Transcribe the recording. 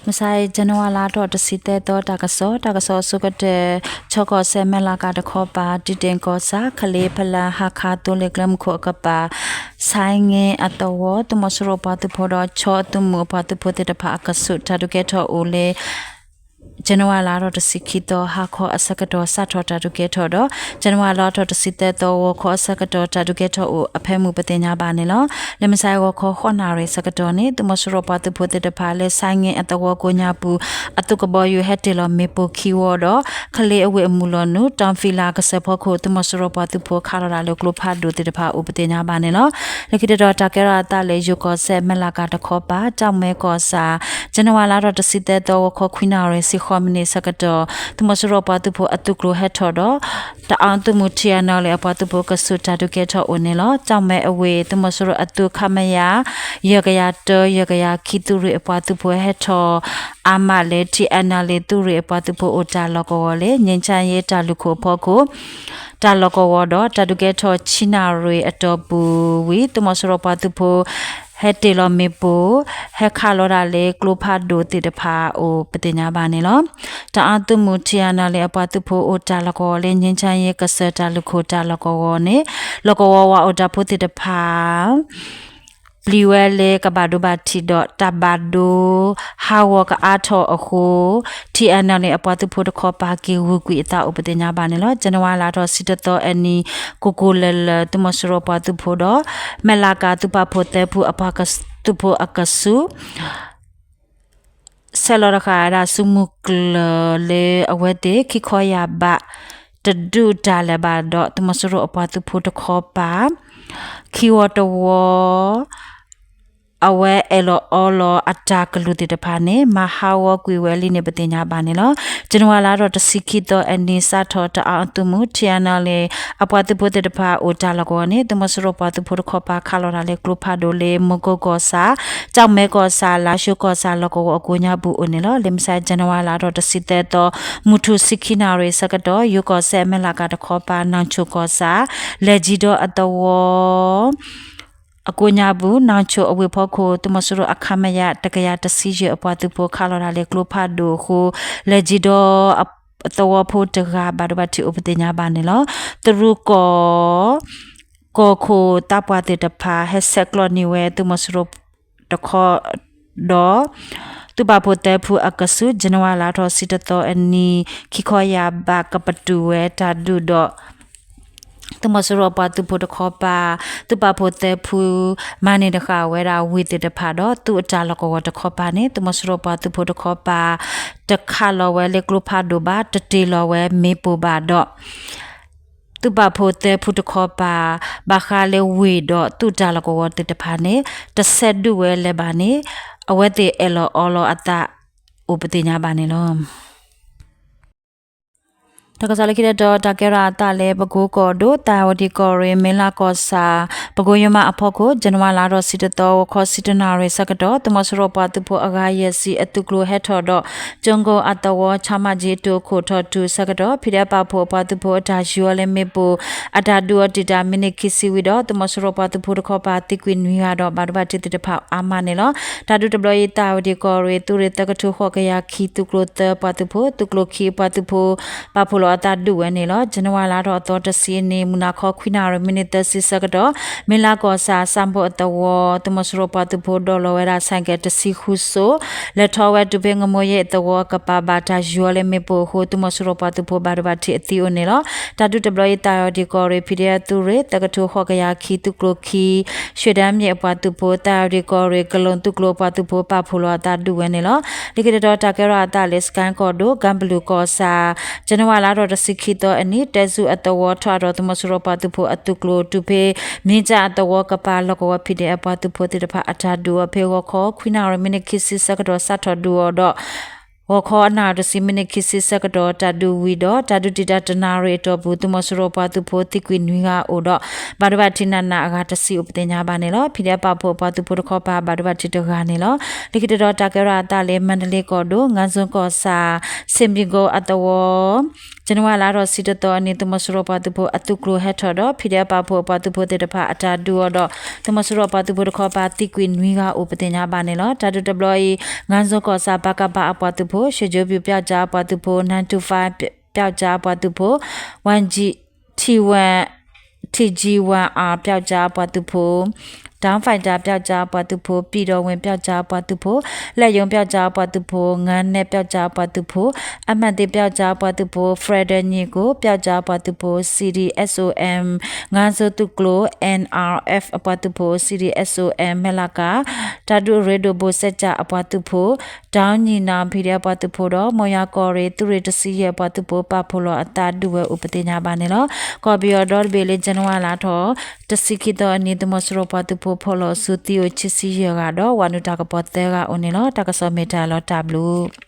မုၢ်ဆါအံၤ ဇန်နဝါလါထီၣ်တဆံသၢသီ တၢ်ကစီၣ်, တၢ်ကစီၣ်အဆိကတၢၢ်, ခၠီကီၢ်စဲၣ် မဲၢ်လးကၤတခီပၤ, တံၢ်တ့ၢ်ကီၢ်ဆၣ်, ကလ့ဖလၢၣ်, ဟါခးသိလ့ၣ်ကျဲမုၢ်ခိၣ်အကပၤ, ဆဲးင့အသဝီ သုးမီၤစိရိၤပှၤသုးဖိဒီး ခၠီအသုးမုၢ်အပှၤသုးဖိသ့ၣ်တဖၣ်အကဆူး တၢ်ဒုးကဲထီၣ်အိၣ်လၢ ဇန်နဝါလါထီၣ်တဆံခံသီ ဟါခီအဆၢကတီၢ် စးထီၣ်တၢ်ဒုးကဲထီၣ်ဒီး ဇန်နဝါလါထီၣ်တဆံသၢသီ ဂီၤခီအဆၢကတီၢ် တၢ်ဒုးကဲထီၣ်အိၣ်အဖၢမုၢ် ပသ့ၣ်ညါဘၣ်န့ၣ်လီၤ. လၢမုၢ်ဆါဂီၤခီဃိးနၣ်ရံၣ်အဆၢကတီၢ်န့ၣ် သုးမီၤစိရိၤပှၤသုးဖိသ့ၣ်တဖၣ်လၢ ဆဲးင့အသဝီကိးညါပူၤ အသုးကဘီယူၤဟဲတ့ၢ်လီၤမ့ၣ်ပိၢ်ခံဝီဒီး ကလ့အဝ့ၢ်အမုၢ်လီၤနုာ် တီဖံလးကစၢၢ်ဖီခိၣ် သုးမီၤစိရိၤပှၤသုးဖိခးလီၤတၢ်လၢကျိဖးဒိၣ်သ့ၣ်တဖၣ်အိၣ် ပသ့ၣ်ညါဘၣ်န့ၣ်လီၤ. လၢခံတတီၤ တၢ်ကဲထီၣ်အသးလၢ ယိၤကီၢ်စဲၣ် မဲၢ်လးကၤတခီပၤ ကၠီၣ်မဲကီၢ်ဆၣ် ဇန်နဝါလါထီၣ်တဆံသၢသီ ဂီၤခီခွံနၣ်ရံၣ် ဆံဃိးမံးနံးအဆၢကတီၢ် သုးမီၤစိရိၤပှၤသုးဖိအသုးကျိၤဟဲထီၣ်ဒီး တအါသုးမုၢ် ထံၣ်အဲၣ်နဲၣ်လ့ၣ် အပှၤသုးဖိကဆူး တၢ်ဒုးကဲထီၣ်အိၣ်န့ၣ်လီၤ. ကၠီၣ်မဲအဝ့ၢ် သုးမီၤစိရိၤအသုး ခမရ ယဲၢ်ကယၤတၢ ယဲၢ်ကယၤခံ သုးရ့ၣ်အပှၤသုးဖိဟဲထီၣ်အါမးလၢ ထံၣ်အဲၣ်နဲၣ်လ့ၣ် သုးရ့ၣ်အပှၤသုးဖိအိၣ်တၢ်လီၢ်ကဝီၤလၢ ငြိမ်းချမ်းရေး တၢ်လုၢ်ခိၣ်အဖီခိၣ် တၢ်လီၢ်ကဝီၤဒီး တၢ်ဒုးကဲထီၣ်ဆံနၣ်ရံၣ်အတီၢ်ပူၤဝံၤ သုးမီၤစိရိၤပှၤသုးဖိ ဟဲတ့ၢ်လီၤမ့ၣ်ပိၢ် ဟဲခးလီၤတၢ်လၢကျိဖးဒိၣ်သ့ၣ်တဖၣ်အိၣ် ပသ့ၣ်ညါဘၣ်န့ၣ်လီၤ. တအါသုးမုၢ် ထံၣ်အဲၣ်နဲၣ်လ့ၣ် အပှၤသုးဖိအိၣ်တၢ်လီၢ်ကဝီၤလၢ ငြိမ်းချမ်းရေး ကစၢၢ်တၢ်လုၢ်ခိၣ်တၢ်လီၢ်ကဝီၤန့ၣ် လီၢ်ကဝီၤဝးအိၣ်တၢ်ဖိသ့ၣ်တဖၣ် ပျံၤဝဲလၢကဘၣ်ဒိဘၣ်ထံးဒီး တၢ်ဘၣ်ဒိဟးဂီၤကအါထီၣ်အဃိ ထံၣ်အဲၣ်နဲၣ်လ့ၣ် အပှၤသုးဖိတခီပၤ က့ၤဂုာ်ကွံာ်အသးအိၣ် ပသ့ၣ်ညါဘၣ်န့ၣ်လီၤ. ဇန်နဝါလါထီၣ်တဆံတသီအနံၤ ကိၢ်ကိၢ်လၢၤလၢၤ သုးမီၤစိရိၤပှၤသုးဖိဒီး မဲၢ်လးကၤသုးပာ်ဖှိၣ်သၢဖုအပှၤသုးဖိအကဆူး ဆဲးလီၤတဃာ်ဝဲဒၣ်ဆူမုၢ်ကျၢၤလၢအဝဲသ့ၣ် ခံခီယၢ်ဘး တဒုးတၢ်လၢၤဘၣ်ဒီး သုးမီၤစိရိၤအပှၤသုးဖိတခီပၤ ခံဝီတဝီ အဝဲအဲၣ်လီၤအီလီၤအတၢ်ကလုၢ်သ့ၣ်တဖၣ်န့ၣ် မၤဟးဂီၤကွံာ်ဝဲလံန့ၣ် ပသ့ၣ်ညါဘၣ်န့ၣ်လီၤ. ဇန်နဝါလါထီၣ်တဆံခံသီအနံၤ စးထီၣ်တအါအသုးမုၢ် ထံၣ်အဲၣ်နဲၣ်လ့ၣ် အပှၤသုးဖိသ့ၣ်တဖၣ်အိၣ်တၢ်လီၢ်ကဝီၤန့ၣ် သုးမီၤစိရိၤပှၤသုးဖိတခီပၤ ခးလီၤတၢ်လၢကျိဖးဒိၣ်လၢ မူကိၢ်ကီၢ်ဆၣ်, ကၠီၣ်မဲကီၢ်ဆၣ်, လါၡိကီၢ်ဆၣ် လီၢ်ကဝီၤအကိးညါပူၤအိၣ်န့ၣ်လီၤ. လၢမုၢ်ဆါ ဇန်နဝါလါထီၣ်တဆံသၢသီ မုၢ်ထူၣ်ဆံခံနၣ်ရံၣ်ဆၢကတီၢ် ယိၤကီၢ်စဲၣ် မဲၢ်လးကၤတခီပၤ နၣ်ဆိၣ်ကီၢ်ဆၣ် လဲၤကၠံဒီအသဝီ အကိးညါပူၤ နၣ်ဆိၣ်အဝ့ၢ်ဖီခိၣ် သုးမီၤစိရိၤအ ခမရ တကယၤတဆံယဲၢ်အပှၤသုးဖိ ခးလီၤတၢ်လၢကျိဖးဒိၣ်အဃိ လဲၤကၠံဒီအသဝီဖိတဂၤ ဘၣ်ဒိဘၣ်ထံးအိၣ် ပသ့ၣ်ညါဘၣ်န့ၣ်လီၤ. တရူးကီၢ် ကီၢ်ခိၣ်သးပှၢ်သ့ၣ်တဖၣ် ဟဲဆဲးကျိးန့ၢ်ဝဲ သုးမီၤစိရိၤတခီ ဒီး သုးပာ်ဖှိၣ်သၢဖုအကဆူး ဇန်နဝါလါထီၣ်တဆံတသီအနံၤ ခံခီယၢ်ဘး ကပတုာ်ဝဲတၢ်ဒုးဒီး သုးမီၤစိရိၤပှၤသုးဖိတခီပၤ သုးပာ်ဖှိၣ်သၢဖု မၤန့ၢ်တဃာ်ဝဲဒၣ်ဝ့ၢ်သ့ၣ်တဖၣ်ဒီး သုးအတၢ်လီၢ်ကဝီၤတခီပၤန့ၣ် သုးမီၤစိရိၤပှၤသုးဖိတခီပၤ တခးလီၤဝဲလၢကျိဖးဒိၣ်ဘၣ်, တတ့ၢ်လီၤဝဲမ့ၣ်ပိၢ်ဘၣ်ဒီး သုးပာ်ဖှိၣ်သၢဖုတခီပၤ ဘၣ်ဃးလၢဝ့ၢ်ဒီးသုးတၢ်လီၢ်ကဝီၤသ့ၣ်တဖၣ်န့ၣ် တဆဲးဒုးဝဲလၢၤဘၣ်န့ၣ် အဝဲသ့ၣ်အဲၣ်လီၤအီလီၤအသးအိၣ် ပသ့ၣ်ညါဘၣ်န့ၣ်လီၤ. တၢ်ကစီၣ်လၢခံတတီၤ တၢ်ကဲထီၣ်အသးလၢ ပကိကီၢ်ဒိၣ် သၢဝတံၣ်ကီၢ်ရ့ၣ် မ့ၢ်လးကီၢ်ဆၣ် ပကိယိၤမးအဖီခိၣ် ဇန်နဝါလါထီၣ်တဆံတသီ ဂီၤခီတဆံတနၣ်ရံၣ်ဆၢကတီၢ် သုးမီၤစိရိၤပှၤသုးဖိအဂၤယဲၢ်ဆံ အသုးကျိၤဟဲထီၣ်ဒီး ကၠိကိၣ်အသဝီ ခၠါမးကၠံအတုၤအခိၣ်ထီၣ်တုၤဆၢကတီၢ် ဖံးဒဲးပာ်ဖှိၣ်အပှၤသုးဖိအတၢ်ယူၤအီၤလၢမ့ၣ်ပိၢ် အတၢ်ဒုးအီၤတံာ်တာ်မံးနံးခံဆံဝံၤဒီး သုးမီၤစိရိၤပှၤသုးဖိတခီပၤသံကွံာ်နွံဂၤဒီး ဘၣ်ဒိဘၣ်ထံးသ့ၣ်တဖၣ်အါမးန့ၣ်လီၤ. တၢ်ဒုးတဘျီအံၤ သၢဝတံၣ်ကီၢ်ရ့ၣ် သုးရ့ၣ်သၢကထိဃိးကယၤခံ သုးကျိၤသၢပှၤသုးဖိ သုးကျိၤခံအပှၤသုးဖိ ပာ်ဖှိၣ်လီၤအသးဒုးဝဲန့ၣ်လီၤ. ဇန်နဝါလါထီၣ်အသီတဆံအနံၤ မုၢ်နၤခီခွံနၣ်ရံၣ် မံးနံးသၢဆံဆၢကတီၢ် မ့ၢ်လးကီၢ်ဆၣ် စၣ်ဘိၣ်အသဝီ သုးမီၤစိရိၤပှၤသုးဖိ ဒိးလီၤဝဲဒၣ် ဆိုင်ကယ် တဆံဃုစိး လဲၤထီၣ်ဝဲတုၤဖဲ ငမိယ့ၣ်အသဝီအကပၤ ဘၣ်တၢ်ယူၤအီၤလၢမ့ၣ်ပိၢ်အဃိ သုးမီၤစိရိၤပှၤသုးဖိ ဘၣ်ဒိဘၣ်ထံးအသံအိၣ်န့ၣ်လီၤ. တၢ်ဒုးတဘျီအံၤ သၢဝတံၣ်ကီၢ်ရ့ၣ် ဖံးဒဲးသုးရ့ၣ် သၢကထိဃိးကယၤခံ သုးကျိၤခံ ရွှေတန်းမြစ် အပှၤသုးဖိ သၢဝတံၣ်ကီၢ်ရ့ၣ် ကလိၤသုးကျိၤအပှၤသုးဖိ ပာ်ဖှိၣ်လီၤအသးဒုးဝဲန့ၣ်လီၤ. လၢခံတတီၤ တၢ်ကဲထီၣ်အသးလၢ စကဲၣ်ကီၢ်ဒိၣ် ကၣ်ဘလူးကီၢ်ဆၣ် ဇန်နဝါလါထီၣ်တဆံခံသီအနံၤ တဲစူအသဝီ ထီၣ်အဒီး သုးမီၤစိရိၤပှၤသုးဖိအသုးကျိၤ တုၤဖဲ မ့ၢ်ကၠၣ်အသဝီကပၤ လီၢ်ကဝီၤဖံးဒဲးအပှၤသုးဖိသ့ၣ်တဖၣ် အတၢ်ဒုးအီၤဖဲ ဂီၤခီခွံနၣ်ရံၣ် မံးနံးခံဆံဆၢကတီၢ် စးထီၣ်ဒုးအီၤဒီး ဂီၤခီအနၣ်ရံၣ်တဆံမံးနံးခံဆံဆၢကတီၢ် တၢ်ဒုးဝံၤဒီး တၢ်ဒုးတံာ်တာ်တနၣ်ရံၣ်အတီၢ်ပူၤ သုးမီၤစိရိၤပှၤသုးဖိသံကွံာ်နွံဂၤအိၣ်ဒီး ဘၣ်ဒိဘၣ်ထံးနးနးအဂၤတဆံအိၣ်ပသ့ၣ်ညါဘၣ်န့ၣ်လီၤ. ဖံးဒဲးပာ်ဖှိၣ်အပှၤသုးဖိတခီပၤ ဘၣ်ဒိဘၣ်ထံးတဂၤန့ၣ်လီၤ. လၢခံတတီၤ တၢ်ကဲထီၣ်အသးလၢ မၤတလ့ကီၢ်ဒိၣ် ငါးဇွန်ကီၢ်ဆၣ် ဆ့ၣ်မံကိအသဝီ ကၠနဝါလါထီၣ်ဆံတသီအနံၤ သုးမီၤစိရိၤပှၤသုးဖိအသုးကျိၤဟဲထီၣ်ဒီး ဖံးဒဲးပာ်ဖှိၣ်အပှၤသုးဖိသ့ၣ်တဖၣ်အတၢ်ဒုးအီၤဒီး သုးမီၤစိရိၤပှၤသုးဖိတခီပၤသံကွံာ်နွံဂၤအိၣ်ပသ့ၣ်ညါဘၣ်န့ၣ်လီၤ. တၢ်ဒုးတဘျီအံၤ ငါးဇွန်ကီၢ်ဆၣ် ပကဖ အပှၤသုးဖိ, ရွှ့ၣ်ကၠိပျူၤပျီကၠါအပှၤသုးဖိ, nine two five ပျီကၠါအပှၤသုးဖိ, one G T one, T G one R ပျီကၠါအပှၤသုးဖိ, Dawn Fighter ပျီကၠါအပှၤသုးဖိ, ပံၣ်ဒီဝ့ၣ်ပျီကၠါအပှၤသုးဖိ, လဲၣ်ယိၤပျီကၠါအပှၤသုးဖိ, ငါးနဲၣ်ပျီကၠါအပှၤသုးဖိ, အမှတ်သ့ပျီကၠါအပှၤသုးဖိ, Frederick ညီၣ်ကိၣ် ပျီကၠါအပှၤသုးဖိ, C D S O M ငါးဇွန်သုးကျိၤ N R F အပှၤသုးဖိ, C D S O M မဲၣ်လးကၤ တၢ်ဒုးအရ့ဒိၣ်ဘိၣ်စဲးကၠၣ်အပှၤသုးဖိ, Dawn ညီၣ်နီၤ ဖံးဒဲးအပှၤသုးဖိဒီး မိၢ်ယွၤကီၢ်ရ့ၣ် သုးရ့ၣ်တဆံယဲၢ်အပှၤသုးဖိ ပာ်ဖှိၣ်လီၤအသးဒုးဝဲအိၣ်ပသ့ၣ်ညါဘၣ်န့ၣ်လီၤ. ကီၢ်ပယီၤဒီတဘ့ၣ်လၢ ကၠနဝါလါထီၣ် တဆံခံသီအနံၤ သုးမီၤစိရိၤပှၤသုးဖိဖီၣ်လီၤဆူသံအိၣ်ခံဆံယဲၢ်ဂၤဒီး ဝၤနုာ်တၢ်ကပီၤသၢဂၤအိၣ်န့ၣ်လီၤ. တၢ်ကစီၣ်မ့ၢ်တၢ်လီၤတၢ်ဘျုး